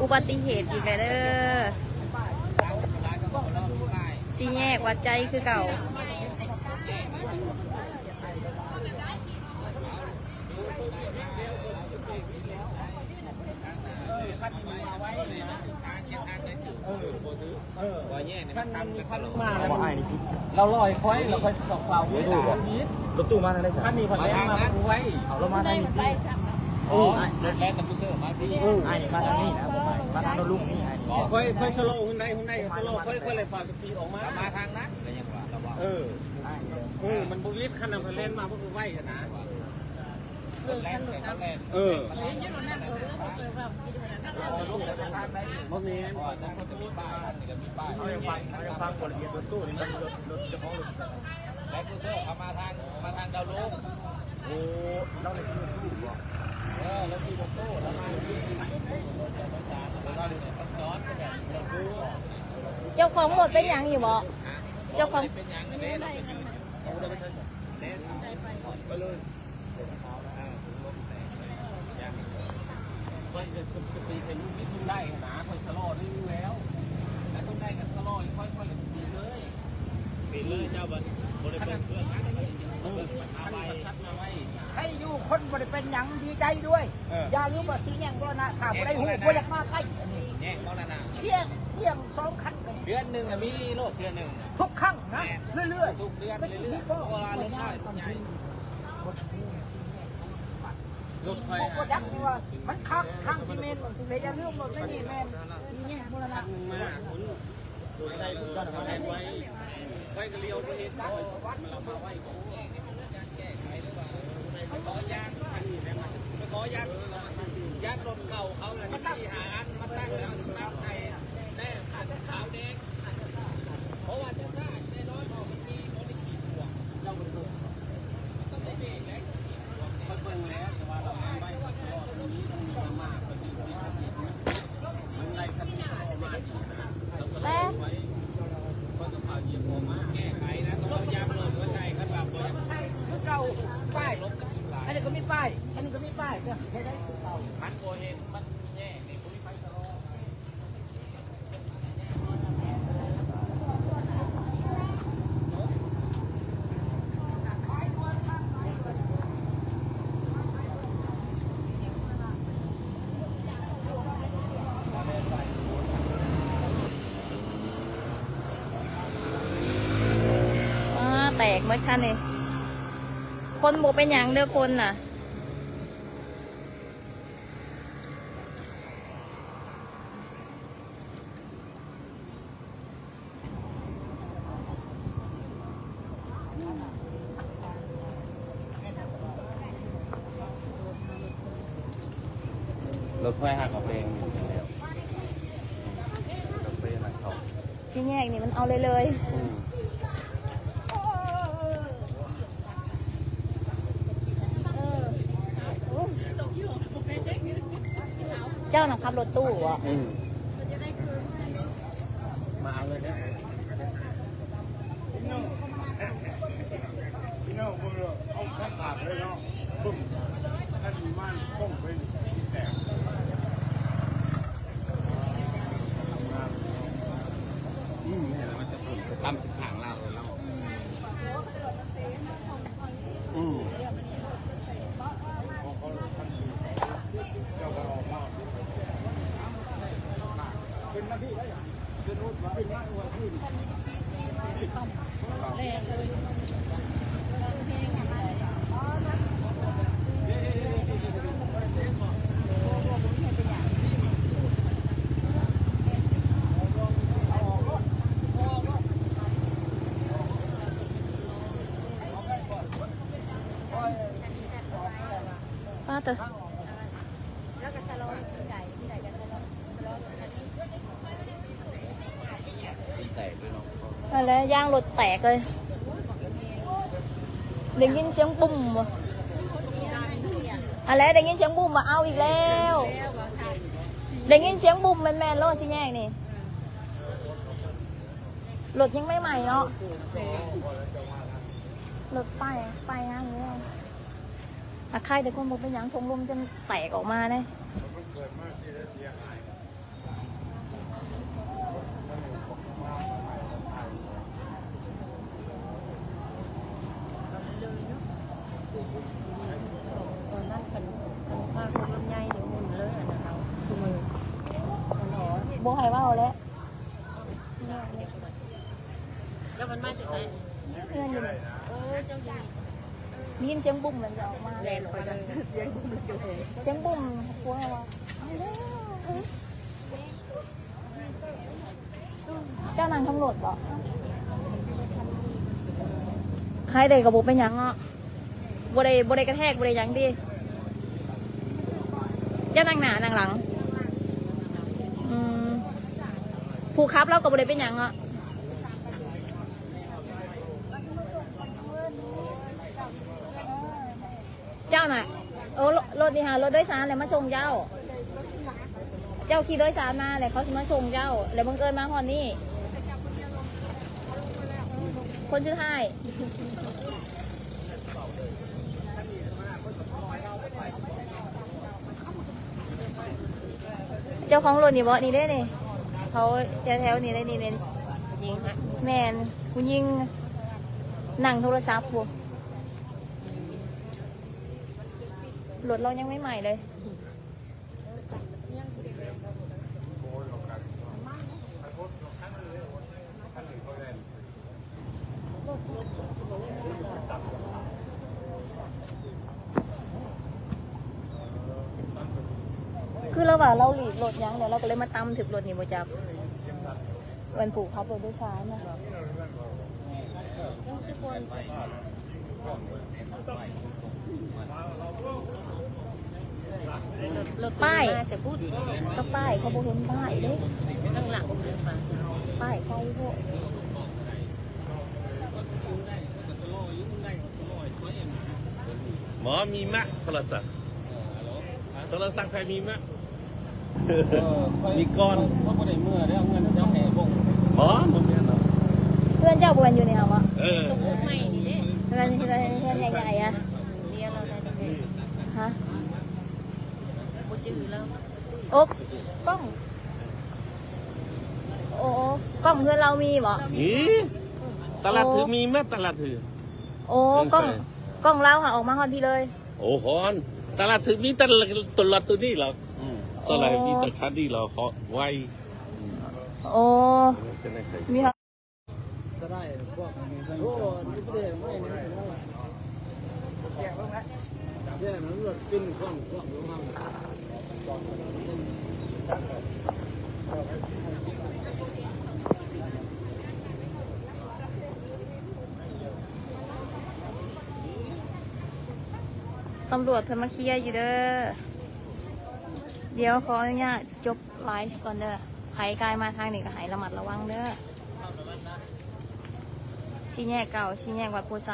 ອຸບັດຕິເຫດອີກແລ້ວເດີ ສີ່ແຍກວັດໃຈຄືເກົ່າ. ເອີ ບໍ່ຖືກ ເອີ ບໍ່ແຍກນີ້ມັນຕຳກັນຕະຫຼອດ ເອົາອ້າຍນີ້ ລາວລອຍຂ້ອຍ ລາວຂ້ອຍສອກຂ່າວຢູ່ ບໍ່ຮູ້ບໍ່ ນີ້ ລົດຕູ້ມາທາງໃດຊັ້ນ? ຄັນນີ້ເພິ່ນແລ່ນມາ ເອົາລາວມາທາງນີ້ຕິ ໂອ້ ລົດແລ່ນແຕ່ກູເຊີມາຕິ ອ້າຍນີ້ມາທາງນີ້ນະ ມາທາງລົດລຸງນີ້ ອ້າຍນີ້ ຂ້ອຍ ຂ້ອຍສະໂລຮຸ່ນໃດ ຮຸ່ນໃດສະໂລ ຂ້ອຍ ຂ້ອຍເລີຍຟ້າວສະປີດອອກມາ ມາທາງນັ້ນ ເອີ ເອີ ມັນບໍ່ວິດ ຄັນນັ້ນເພິ່ນແລ່ນມາ ເພິ່ນກໍໄວຫັ້ນນະ. ເອີ ບໍ່ແມ່ນ ເຂົາຍັງຟັງ ເຂົາຍັງຟັງບໍ່ລະອຽດ ລົດຕູ້ນີ້ ລົດ ລົດເຈົ້າຂອງລົດ ແລະກູເຊີເຂົາມາທາງ ມາທາງດາວລຸງ ໂອ້ ລາວໄດ້ຂີ່ລົດຕູ້ບໍ? ເອີ ລາວຂີ່ລົດຕູ້ ລາວມາ ເຈົ້າຂອງລົດເປັນຫຍັງຢູ່ບໍ? ເຈົ້າຂອງ ເປັນຫຍັງເດ້ ໄປເລີຍ ຂ້ອຍຈະສະປີດໃຫ້ລູກບິດລົງໄດ້ຫັ້ນນາ ຂ້ອຍຊະລໍໄດ້ຢູ່ແລ້ວ ແລ້ວຕົນໃດກໍຊະລໍໃຫ້ຂ້ອຍ ຂ້ອຍລະສະປີດເລີຍ ປີດເລີຍ ເຈົ້າບໍ່ ບໍ່ໄດ້ເບິ່ງເຄື່ອງນະ ເອີ ຄັນມັນສັດມາໄວ ໃຫ້ຢູ່ຄົນບໍ່ໄດ້ເປັນຫຍັງດີໃຈດ້ວຍ ເອີ ຢ່າລືມວ່າສີແຍກບູລະນະ ຖ້າບໍ່ໄດ້ຮູ້ ບໍ່ຢາກມາໃກ້ອັນນີ້ ແຍກບູລະນະ ທ່ຽງ ທ່ຽງສອງຄັນກໍມີ ເດືອນໜຶ່ງນະມີໂລດເທື່ອໜຶ່ງ ທຸກຄັ້ງນະ ແມ່ນ ເລື້ອຍໆ ທຸກເດືອນເລື້ອຍໆ ເພາະວ່າລົດນ້ອຍລົດໃຫຍ່ ລົດໄຟ ບໍ່ຈັກວ່າມັນຄັກທາງຊິເມັນ ແຕ່ຢ່າລືມວ່າໄປນີ້ແມ່ນຊິແຍກບູລະນະ ຄັນໜຶ່ງມາພຸ້ນ ລົດໄຟພຸ້ນກໍແລ່ນໄວ ໄຟກໍລ້ຽວບໍ່ເຫັນ ມັນລະມາໄວ ໄປຂໍຢາງ ອັນນີ້ແມ່ນ ໄປຂໍຢາງ ຢາງລົດເກົ່າເຂົານັ້ນສີ່ຫ້າອັນມາຕັ້ງແລ້ວ ຕັ້ງໃສ່ແຕ້ມຂາວແດງ ເພາະວ່າຈະຊ້າແນ່ນອນ ເພາະມັນມີ ມັນມີຂີ້ຂວາງ ເຈົ້າບໍ່ໄດ້ເບິ່ງ ມັນຕ້ອງໄດ້ເບຣກໄດ້ ຂ້ອຍເບິ່ງແລ້ວ ແຕ່ວ່າລາວໄປໄວ ມັນມີ ມັນມີມາ ມັນມີ ມັນໄລ່ຄັນນີ້ອອກມາ ແຕ່ ຄືເກົ່າ ປ້າຍ ອັນນີ້ກໍມີປ້າຍ ອັນນີ້ກໍມີປ້າຍ ເຈົ້າເຮັດໄດ້ຄືເກົ່າ ມັນບໍ່ເຫັນ ມັນແຍກນີ້ ບໍ່ມີໃຜສະລໍ ອ້າ ແຕກໝົດຄັນນີ້ ຄົນບໍ່ເປັນຫຍັງເດີ ຄົນນະ. ລົດໄຟຫາກະເປັນ ລົດໄຟມັນເຂົ້າ ສີ່ແຍກນີ້ມັນເອົາເລີຍເລີຍ ອືມ ເຈົ້ານະຂັບລົດຕູ້ບໍ? ອືມ ມາເອົາເລີຍເດີ ພີ່ນ້ອງ ພີ່ນ້ອງເບິ່ງເດີ ເອົາຄັກຂາດເລີຍເນາະ ເບິ່ງ ຄັນມາຄົງເປັນແຕກ ອືມ ນີ້ແຫຼະ ມັນຈະເປັນຕາມທິດທາງລາວເລີຍເນາະ ອືມ. ປ້າເຕີ ແລ້ວກໍສະຫຼອງ ໄດ້ ໄດ້ກໍສະຫຼອງ ສະຫຼອງ ມັນແຕກເລີຍເນາະ ນັ້ນແຫຼະ ຢາງລົດແຕກເລີຍ ໄດ້ຍິນສຽງບຸ້ມ ຫັ້ນແຫຼະ ໄດ້ຍິນສຽງບຸ້ມວ່າເອົາອີກແລ້ວ ໄດ້ຍິນສຽງບຸ້ມແມ່ນໆ ໂລດ ຊິແຍກນີ້ ລົດຍັງໃໝ່ໆ ເນາະ ລົດປ້າຍ ປ້າຍງາມຢູ່ ອາ ໃຄແຕ່ຄົນບໍ່ເປັນຫຍັງ ຖົງລົມຈົນແຕກອອກມາເດ້ ມັນເກີດມາທີ່ໄດ້ເສຍຫາຍ ບໍ່ໃຫ້ເວົ້າແລ້ວ. ແລ້ວມັນມາແຕ່ໃສ? ເຮືອນຢູ່ນີ້. ເອີ ເຈົ້າຢູ່ນີ້. ໄດ້ຍິນສຽງບຸ້ມມັນຈະອອກມາ. ແລ່ນອອກມາແລ້ວ ສຽງບຸ້ມ ສຽງບຸ້ມ ພວກເຮົາວ່າ ເອົາແລ້ວ. ເຈົ້ານັ່ງເທິງລົດບໍ? ໃຄເດ້ ກໍບໍ່ເປັນຫຍັງເນາະ. ບໍ່ໄດ້ ບໍ່ໄດ້ກະແທກ ບໍ່ໄດ້ຫຍັງຕິ? ເຈົ້ານັ່ງໜ້າ ນັ່ງຫຼັງ? ອືມ ຜູ້ຂັບລາວກໍບໍ່ໄດ້ເປັນຫຍັງເນາະ. ເຈົ້ານະ ໂອ້ ລົດນີ້ຫາ ລົດໂດຍສານແຫຼະມາສົ່ງເຈົ້າ. ເຈົ້າຂີ່ໂດຍສານມາ ແລ້ວເຂົາຊິມາສົ່ງເຈົ້າ ແລ້ວບັງເອີນມາຮອດນີ້ ຄົນສຸດທ້າຍ. ເຈົ້າຂອງລົດນີ້ບໍ? ນີ້ເດ້ນີ້ ເຂົາແຖວໆນີ້ເດ້ນີ້. ແມ່ນ ຜູ້ຍິງນັ່ງໂທລະສັບພຸ້ນ. ລົດລາວຍັງໃໝ່ໆເລີຍ. ຄືລາວວ່າລາວຫຼີກລົດຫຍັງແລ້ວ ລາວກໍເລີຍມາຕຳຖືກລົດນີ້ບໍ່ຈັກ. ເປັນຜູ້ຂັບລົດໂດຍສານນະ. ປ້າຍ ມາແຕ່ພຸ້ນ ກໍປ້າຍ ເຂົາບໍ່ເຫັນປ້າຍເດ້ ຂ້າງຫຼັງ ປ້າຍໄກໂພດ. ໝໍມີມະ ໂທລະສັບ ໂທລະສັບໃຜມີມະ? ເອີ ມີກ່ອນ ເຂົາບໍ່ໄດ້ເມືອເດ້ ເງິນເຈົ້າໃຫ້ບົງ. ບໍ່ ບໍ່ແມ່ນດອກ. ເຮືອນເຈົ້າບໍ່ແມ່ນຢູ່ນີ້ຫວະ? ເອີ ເຮືອນ ເຮືອນ ເຮືອນໃຫຍ່ໆອະ. ຮະ? ບໍ່ຈື່ແລ້ວ. ໂອ້ ກ້ອງ ໂອ້ ກ້ອງເຮືອນລາວມີບໍ່? ມີ ຕະຫຼາດຖືກມີມະ ຕະຫຼາດຖືກ. ໂອ້ ກ້ອງ ກ້ອງລາວຫາອອກມາຮອດພີ້ເລີຍ. ໂອ້ ຮອດ ຕະຫຼາດຖືກມີແຕ່ ຕະຫຼາດໂຕນີ້ລະ. ອືມ ສ່ວນຫຼາຍມີແຕ່ຄັນນີ້ລະ ເພາະໄວ. ໂອ້ ມີ ຕຳຫຼວດເພິ່ນມາເຄຍຢູ່ເດີ. ດຽວຂໍອະນຸຍາດຈົບໄລຟ໌ກ່ອນເດີ. ໃຜກາຍມາທາງນີ້ກໍໃຫ້ລະມັດລະວັງເດີ. ສີ່ແຍກເກົ່າ ສີ່ແຍກວັດໂພໄຊ.